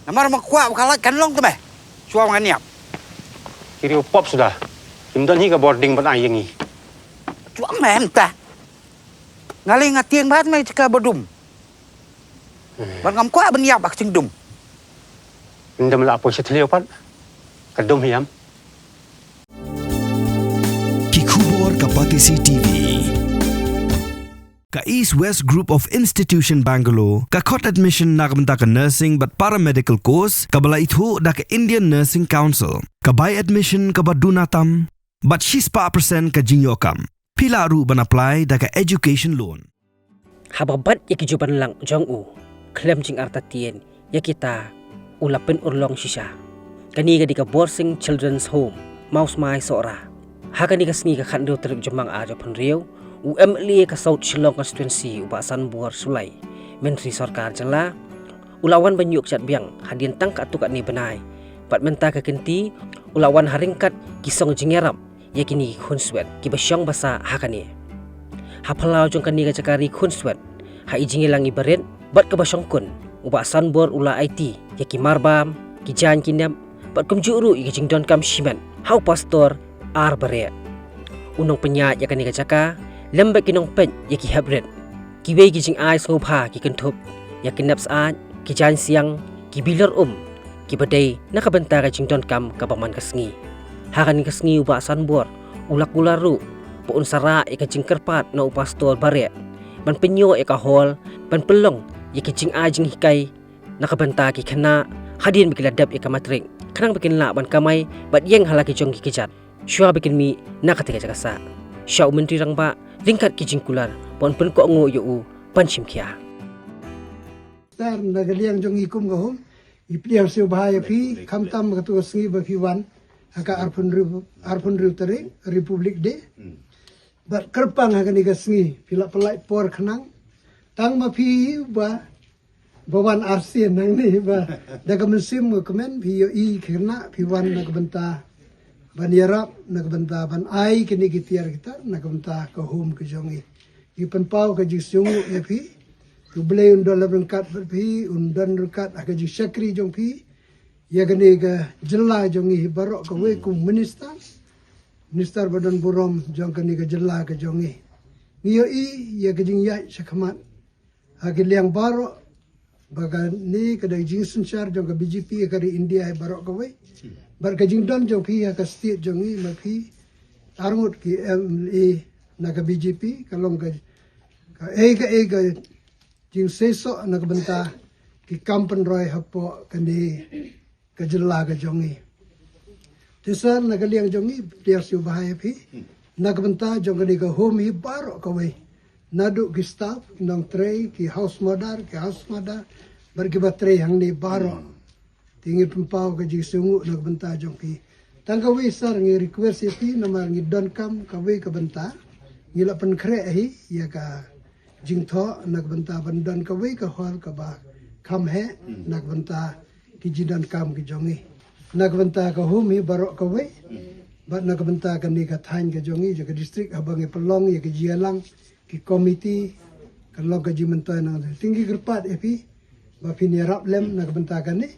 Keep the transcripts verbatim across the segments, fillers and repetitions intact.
Namar ma kwah ba ka lait kan long te me. Shuwa ngan ïap. Ki riew pop suda. Kim don hi ka bording ban ai ïa ngi. Chuang me mynta. Nga lei nga tieng bad me jaka ba dum. Bad ngam kwah ban ïap bad ka jingdum. Ndem la poi sha thliew pat. Ka dum hiam. Ki khubor ka Batesi T V. Ka East West Group of Institution Bangalore ka khot admission na ka bynta ka nursing bad paramedical course kaba la ithuh da ka Indian Nursing Council. Ka bai admission kaba duna tam bad shispah percent ka jingïoh kam. Phi lah ruh ban apply da ka education loan. Haba bat ïa ki juban lang jong u khlem jingartatien ïa kita u la pynurlong shisha. Kane ka dei ka Borsing Children's Home, Mawsmai, Sohra. Ha kane ka sngi ka khathynriew tarik Jymmang ar hajar arphew hynriew, u M L A ka South Shillong Constituency u Bah Sanbor Shullai, Myntri Sorkar Jylla, u la wan ban ïuh kjat biang hadien tang katto katne bnai. Bad mynta ka kynti u la wan ha ryngkat ki song jingïarap ïa kine ki khunswet kiba shong basa ha kane. Ha phyllaw jong kane ka jaka ri khunswet, ha i jingïalang i barit bad kaba shongkun, u Bah Sanbor u la aiti ïa ki marbam, ki jaiñ ki nep, bad kumjuh ruh ïa ki jingdonkam shimet ha u pastor ar barieh. U nongpynïaid ïa kane ka jaka lem bad ki nongpeit ïa ki heprit. Kiwei ki jingai sngewbha ki kynthup ïa ki nep syaid, ki jaiñ siang, ki bilor um, kiba dei na ka bynta ka jingdonkam kaba man ka sngi. Ha kane ka sngi u Bah Sanbor u la kular ruh ba un sa rah ïa ka jingkyrpad na u pastor barieh ban pynïoh ïa ka hall ban pynlong ïa ki jingai jinghikai na ka bynta ki khynnah hadien ba ki la dep ïa ka matrik, khnang ba kin lah ban kamai bad ïeng ha la ki jong ki kjat shuwa ba kin mih na katei ka jaka sah. Sha u Myntri Rangbah ryngkat ki jingkular ba un pynkohnguh ïa u ban shim khia. Sir, na ka liang jong i kum ka home, i pdiang sngewbha ïa phi khamtam katto ka sngi ba phi wan ha ka arphew hynriew, arphew hynriew tarik Republic Day. Bad kyrpang ha kane ka sngi phi la pynlait por khnang. Tang ma phi ba ba wan arsien nangne ba da ka mynsiem ka kmen phi ïohi khynnah phi wan na ka bynta ban ïarap, na ka bynta ban ai kine ki tiar ki tar na ka bynta ka home ka jong i. Ngi pynpaw ka jingsngewnguh ïa phi. U Blei un don lem ryngkat bad phi, un don ryngkat ha ka jingshakri jong phi ïa kane ka jylla jong i baroh kawei kum minister, minister ba don burom jong kane ka jylla ka jong i. Ngi ïohi ïa ka jingïaid shakhmat ha ki liang baroh ba kane ka dei jingsynshar jong ka B J P ha ka ri India hi baroh kawei. Bad ka jingdon jong phi ha ka state jong i, ma phi arngut ki M L A na ka B J P, ka long ka, kaei kaei ka jingseisoh na ka bynta ki kam pynroi hapoh kane ka jylla ka jong i. Te sir, na ka liang jong i pdiang sngewbha ïa phi na ka bynta jong kane ka home hi baroh kawei, naduh ki staff, ki nongtrei, ki house mother, ki house mother, bad kiba trei hangne baroh. Te ngi pynpaw ka jingsngewnguh na ka bynta jong phi. Tang kawei sir, ngi request ïa phi namar ngi donkam kawei ka bynta. Ngi la pynkhreh hi ïa ka jingthoh na ka bynta ban don kawei ka hall kaba kham heh na ka bynta ki jingdonkam ki jong i, na ka bynta ka home hi baroh kawei bad na ka bynta kane ka thaiñ ka jong i, jong ka district, haba ngi pynlong ïa ka jingïalang ki committee kan long ka jingmyntoi nang. Te ngi kyrpad ïa phi ba phin ïarap lem na ka bynta kane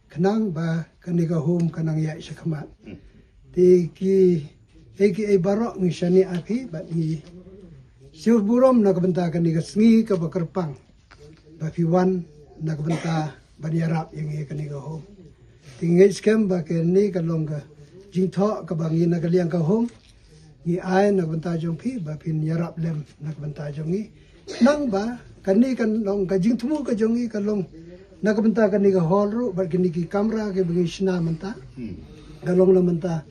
khnang ba kane ka home kan nang ïaid shakhmat. Te kiei kiei baroh ngi shaniah ïa phi bad ngi sngewburom na ka bynta kane ka sngi kaba kyrpang ba phi wan na ka bynta ban ïarap ïa ngi kane ka home. Te ngi ngeit skhem ba kane ka long ka jingthoh kaba ngi na ka liang ka home ngi ai na ka bynta jong phi ba phin ïarap lem na ka bynta jong ngi. Nang ba kane kan long ka jingthmu ka jong ngi ka long na ka bynta kane ka hall ruh bad kine ki kamra kiba ngi shna mynta. Ka long na mynta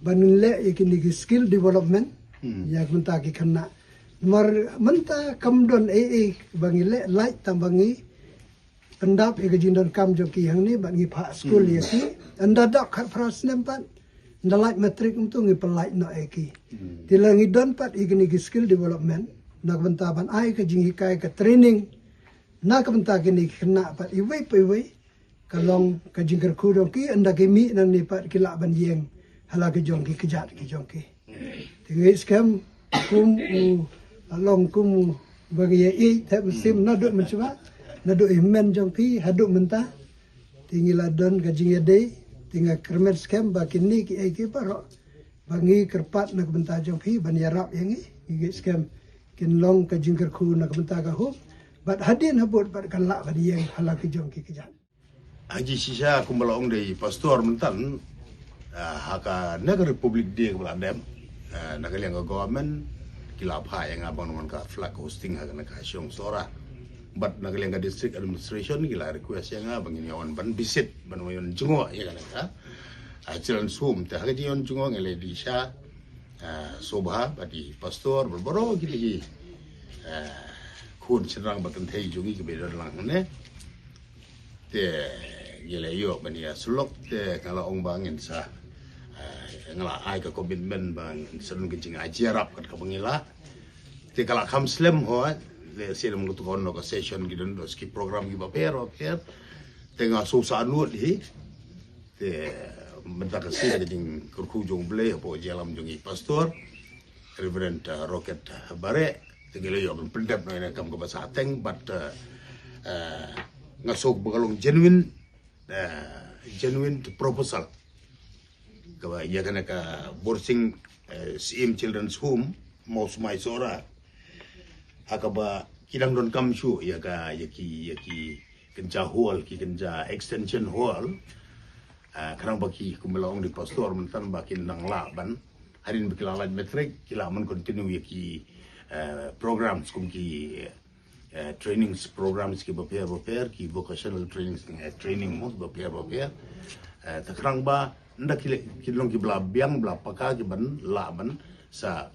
ba ngin leh ïa kine ki skill development ïa ka bynta ki khynnah. Namar mynta kam don ei ei ba ngi leh, lait tang ba ngi pyndap ïa ka jingdonkam jong ki hangne bad ngi phah skul ïa ki. Ynda dap khatphra snem pat, ynda lait matrik, kumto ngi pynlait noh ïa ki. Te la ngi don pat ïa kine ki skill development na ka bynta ban ai ka jinghikai, ka training na ka bynta kine ki khynnah pat, iwei pa iwei ka long ka jingkyrkhu jong ki, ynda ki mih nangne pat ki lah ban ïeng ha la ki jong ki kjat ki jong ki. Te ngi skhem kum u, long kum u ba ngi ïa ïeit thep mynsiem naduh mynshuwa, naduh i hynmen jong phi haduh mynta. Te ngi la don ka jingïadei, te nga kyrmen skhem ba kine kiei kiei baroh ba ngi kyrpad na ka bynta jong phi ban ïarap ïa ngi, ngi ngeit skhem kin long ka jingkyrkhu na ka bynta ka home bad hadien habud bad kan lah ban ïeng ha la ki jong ki kjat. Haji shisha kumba la ong da i pastor mynta, ah, ha kane ka Republic Day kaba la dep, ah, na ka liang ka government ki la phah ïa nga ban wan ka flag hosting ha kane ka shong Sohra. Bad na ka liang ka district administration ki la request ïa nga ba ngin ïa wan ban visit, ban wan jngoh ïa kane ka, ah, children's home. Te ha ka jingwan jngoh ngi la ïa dih sha, ah, sngewbha bad i pastor bad baroh kine ki, ah, khun shynrang bad kynthei jong ngi kiba don lang hangne. Te ngi la ïoh ban ïa syllok, te nga la ong ba ngin sa, eh, nga la ai ka commitment ba ngin sa don ka jingai jingïarap kat kaba ngi lah. Te ka la kham slem ho, eh, te sien ym ka tu ka on ka session ki don, don ki program kiba pher bapher. Te nga sngewsih nud hi. Te mynta ka sngi ka jingkyrkhu jong U Blei hapoh jingïalam jong i pastor Reverend, uh, Rocket, uh, Bareh. Te ngi la ïoh ban pyndep noh ïa kane ka kam kaba sah teng, bad, uh, uh, nga sngew ba ka long genuine, uh, genuine proposal kaba ïa kane ka Bursing, uh, Syiem Children's Home, Mawsmai Sohra, ha kaba ki dang donkam shuh ïa ka, ïa ki, ïa ki kynja hall, ki kynja extension hall. Ah, khnang ba ki, kumba la ong da i pastor mynta, ba kin nang lah ban, hadien ba ki la lait matric, ki lah ban continue ïa ki, eh, programs kum ki, eh, trainings programs kiba pher bapher, ki vocational trainings, eh, training mo bapher bapher. Eh, te khnang ba ynda ki la, ki long kiba la biang, ba la paka, kiban lah ban sa,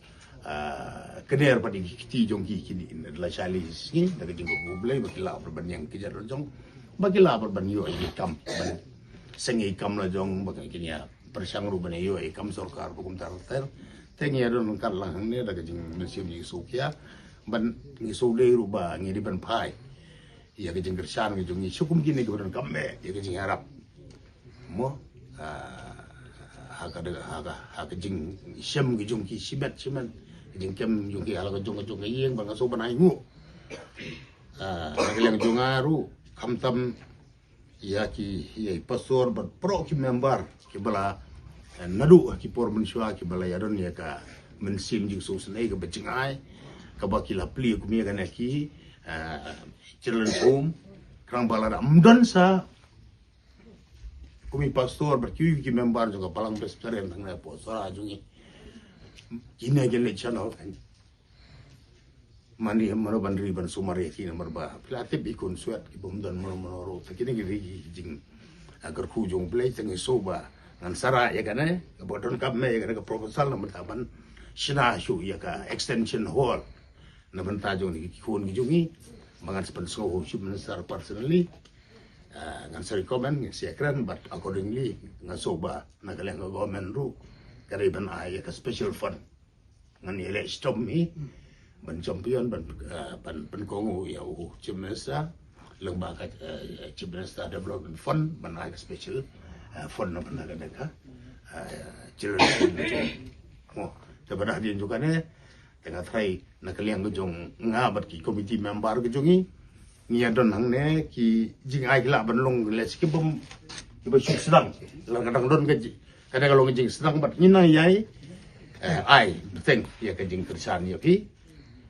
ah, kner pat ïa ki kti jong ki, kine la shah lai sngi, da ka jingkyrkhu U Blei ba ki lah pat ban ïeng kjat la jong, ba ki lah pat ban ïoh ïa ki kam, ban seng ïa ki kam la jong, ba kin ïa pyrshang ruh ban ïoh ïa ki kam sorkar ba kumta ter ter. Te ngi ïa don ryngkat lang hangne da ka jingmynsiem jingsngewkhia, ban ngi sngewdei ruh ba ngi dei ban phai ïa ka jingkyrshan ka jong ngi sha kum kine kiba donkam bha ïa ka jingïarap. Mo, ah, ha ka, ha ka, ha ka jingshem ka jong ki shimet shimet, ka jingkem jong ki ha la ka jong ka jong ka ïing, ba nga sngew ban ainguh, ah, na ka liang jong nga ruh, khamtam ïa ki, ïa i pastor bad baroh ki member kiba la, eh, naduh ha ki por mynshuwa kiba la ïa don ïa ka mynsiem jingsngewsynei kaba jingai, kaba ki la plie kum ïa kane ki, eh, children's home, khnang ba lada ym don sa kum i pastor bad kiwei ki member jong ka Balang Presbyterian hangne hapoh Sohra jong ngi, kine ki leit sha noh, mane mano ban ri ban sumar ïa ki namar ba phi la tip i khun swet ki bym don mano mano ruh. Te kine ki ri ki jing, ah, kyrkhu jong U Blei, te ngi sngew ba ngan sa rah ïa kane kaba donkam bha ïa kane ka proposal na bynta ban shna shuh ïa ka extension hall na bynta jong ki khun ki jong ngi. Ba ngan sa pynsngew ha u Chief Minister personally. Ah, ngan sa recommend, ngan sa ïakren, but accordingly nga sngew ba na ka liang ka government ruh ka dei ban ai ïa ka special fund. Ngan ïaleh shitom hi ban champion, ban, ah, ban pynkohnguh ïa u Chief Minister lyngba ka, eh, Chief Minister Development Fund, ban ai ka special, eh, fund na bynta kane ka, eh, children fund. Mo, te bad hadien jong kane, te nga tharai na ka liang ka jong nga bad ki committee member ka jong ngi, ngi ïa don hangne ki jingai ki lah ban long lehse ki bym, ki ba shu sdang. Lada ka dang don ka ji, ka dang long ka jingsdang bad ngi nang ïai, eh, ai bteng ïa ka jingkyrshan ïa phi.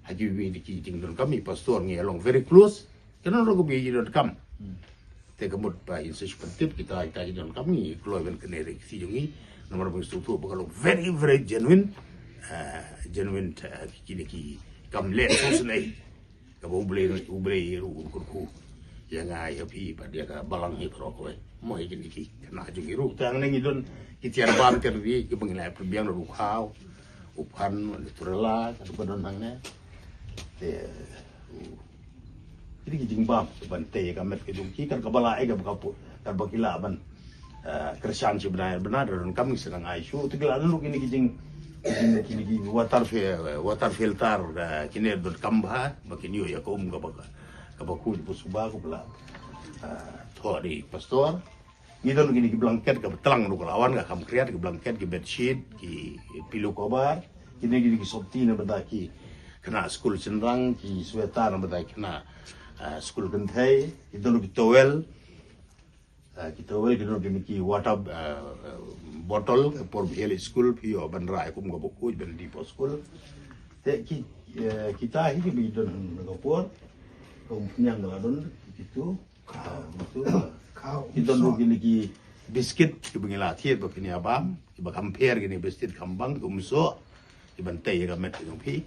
Ha kiwei de ki jingdonkam, i pastor ngi ïa long very close. Ka nang ruh ka ba ïa donkam. Te ka mut ba in sa shu pyntip kita, kita ki donkam ngi kloi ban kane re ki jong ngi. Namar ba ngi sngewthuh ba ka long very, very genuine. Ah, genuine, ah, kine ki kam leh sngewsynei. Kaba U Blei, U Blei ruh u kyrkhu ïa nga ïa phi bad ïa ka balang hi baroh kawei. Mo ïa kine ki khynnah jong ngi ruh. Te hangne ngi don ki tiar bam tiar ri kiba ngi la pynbiang da u khaw, u phan, u turela, ka ba don hangne. Te, u Kine ki jingbam ban tei ïa ka met ka jong ki, kat kaba la ai kaba ka pu, kat ba ki lah ban, eh, kyrshan shi bnai bnai, da donkam ngi sa nang ai shuh. Te ki la lulu kine ki jing, kine ki, kine ki water fi-, water filter, eh, kine donkam bha ba kin ïoh ïa ka um kaba, kaba khuid ba suba kaba la, eh, thoh da i pastor. Ngi don kine ki blanket kaba tlang ruh ka la wan, ka kham khriat, ki blanket, ki bedsheet, ki pillow cover, kine, kine ki sopti na bynta ki khynnah skul shynrang, ki sweater na bynta ki khynnah, ah, skul kynthei, ki don ki towel, Eh, ki towel ki don kine ki water, eh, eh, bottle, por ba ïaleit skul phi ïoh ban rah ïa kum ka bakhuid ban dih hapoh skul. Te ki, eh, kita hi kiba don ha kane ka por, ka umphniang ka la don kitu. Ki don ruh kine ki biskit kiba ngi la thied ba phin ïa bam, kiba kham pher kine biskit kham bang, ki umsoh, kiban tei ïa ka met ka jong phi.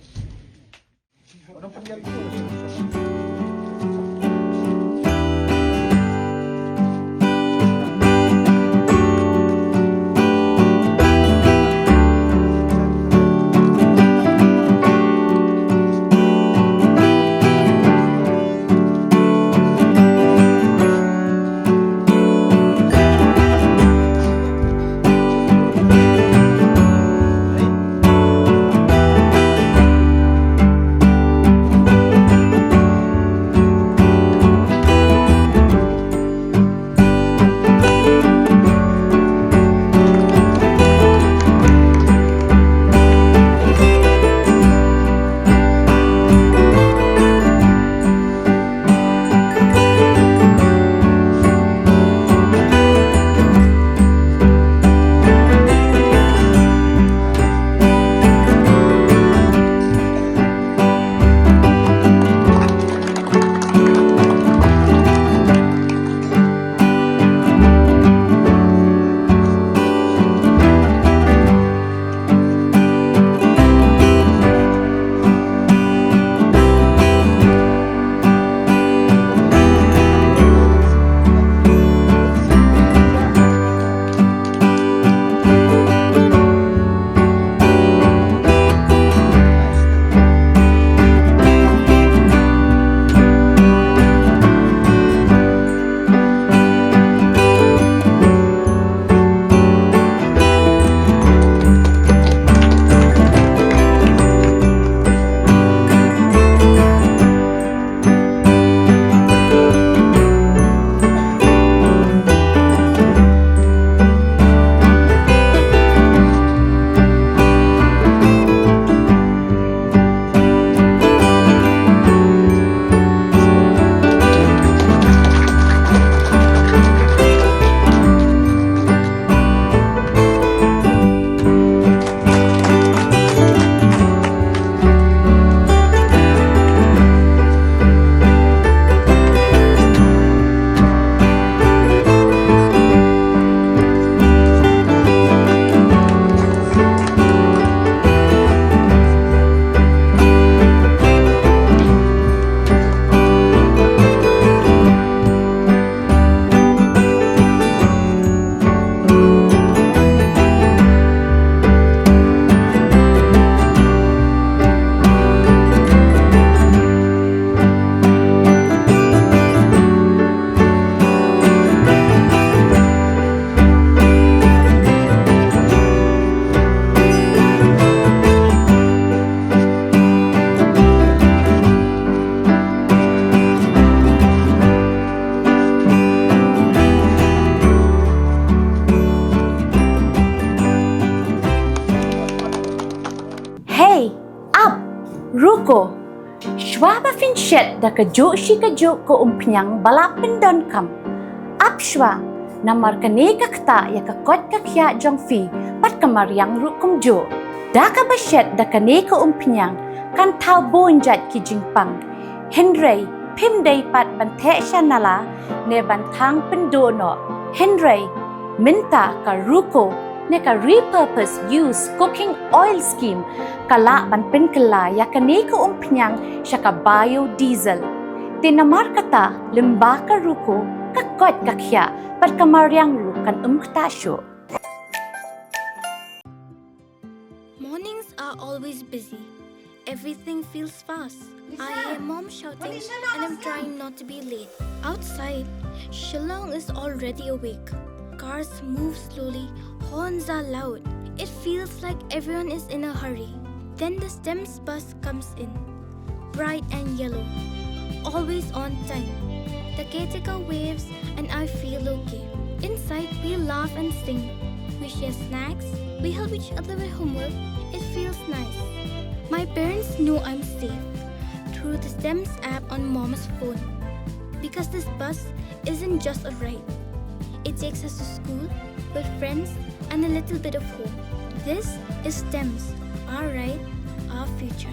Hey, ap, ruko. Shwa ba phin shet da kajuh shi kajuh ka umphniang ba la pyndonkam, ap shwa, namar kane ka ktah ïa ka koit ka khiah jong phi bad ka mariang ruh kumjuh. Da kaba shet da kane ka umphniang kan thaw bun jait ki jingpang. Hynrei phim dei pat ban theh sha nala ne ban thang pynduh noh. Hynrei mynta ka ruko ne ka repurpose use cooking oil scheme ka lah ban pynkylla ïa kane ka umphniang sha ka biodiesel. Te namar kata lyngba ka ruko ka koit ka khiah bad ka mariang ruh kan ym ktah shuh. Mornings are always busy. Everything feels fast. I hear mom shouting and I'm trying not to be late. Outside, Shillong is already awake. Cars move slowly, horns are loud. It feels like everyone is in a hurry. Then the STEMS bus comes in. Bright and yellow. Always on time. The caretaker waves and I feel okay. Inside, we laugh and sing. We share snacks. We help each other with homework. It feels nice. My parents know I'm safe through the STEMS app on mom's phone. Because this bus isn't just a ride. It takes us to school, with friends, and a little bit of home. This is STEMS, our right, our future.